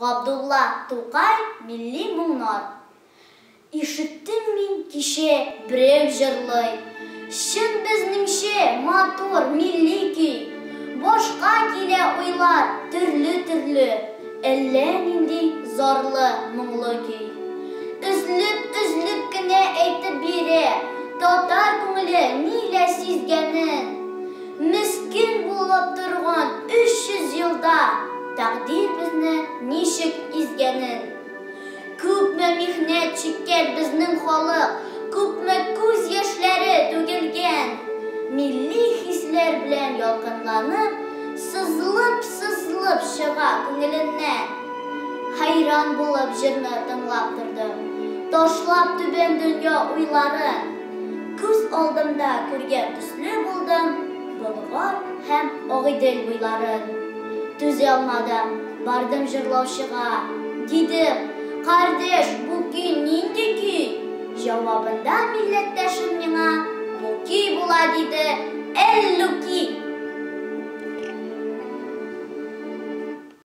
Габдулла Тукай Милли моңнар. Ишеттем мин кичә берәү җырлый, Чын безнеңчә матур милли көй. Башка килә уйлар төрле-төрле, Әллә нинди зарлы, моңлы көй. Өзлеп-өзлеп кенә әйтеп бирә Татар күңеле ниләр сизгәнен. Мескен булып торган 300 елда Тәкъдир безне ничек изгәнен. Күпме михнәт чиккән безнең халык, Күпме күз яшьләре түгелгән. Милли хисләр белән ялкынланып, Сызылып-сызылып чыга күңеленнән. Хәйран булып җырны тыңлап тордым, Ташлап түбән дөнья уйларын. Күз алдымда күргән төсле булдым Болгар һәм Агыйдел буйларын. Түзә алмадым, бардым җырлаучыга, Дидем, Кардәш, бу көй нинди көй? Җавабында милләттәшем миңа, Бу көй була, диде, Әллүки!